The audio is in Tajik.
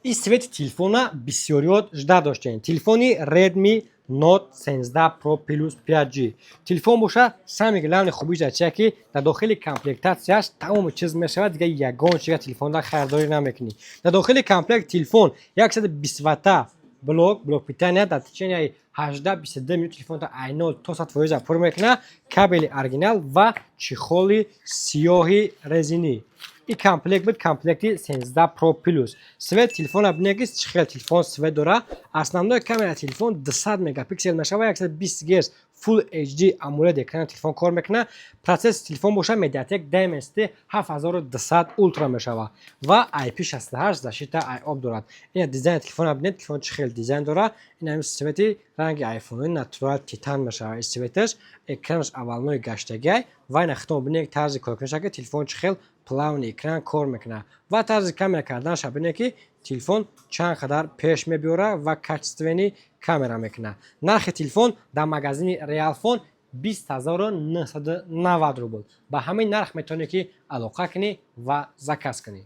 Ин цвети телефона бисёриёт жда доштем. Телефони Redmi Note 13 Pro Plus 5G. Телефон боша, самый главный хубиш дар чия, ки дар дохили комплектатсияш тамоми чиз мешавад, дига ягон чига телефонда харидорӣ намекунӣ. Дар дохили комплект телефон 120 ватта блок питания, дар течение 18-22 минут телефонта ай 0 то 100% пур мекунад, кабели оригинал ва чехоли сиёҳи резинӣ. И комплект буд, комплекти 13 Pro Plus. Цвет телефона бинед, ки чӣ хел телефон цвет дора. Основной камера телефон 200 мегапиксел мешава, 120 Гц Full HD AMOLED экрани телефон кор мекунад. Процессор телефон боша, MediaTek Dimensity 7200 Ultra мешава ва IP68 защита ай об дорад. Ина дизайни телефона бинед, телефон чӣ хел дизайн дора. Ин ҳамин цвети ранги айфони натурал титан мешава. Ин цветаш, экранаш аввалнои гаштагиай ва ина хитом бинед, тарзи коркуниша, ки телефон чӣ хел плавный экран кор мекунад, ва тарзи камера карданаша бинед, ки телефон чанд қадар пеш мебиёрад ва качественный камера мекунад. Нархи телефон дар магазини Реалфон 20 990 рубл. Ба ҳамин нарх метавонӣ, ки алоқа кунӣ ва заказ кунӣ.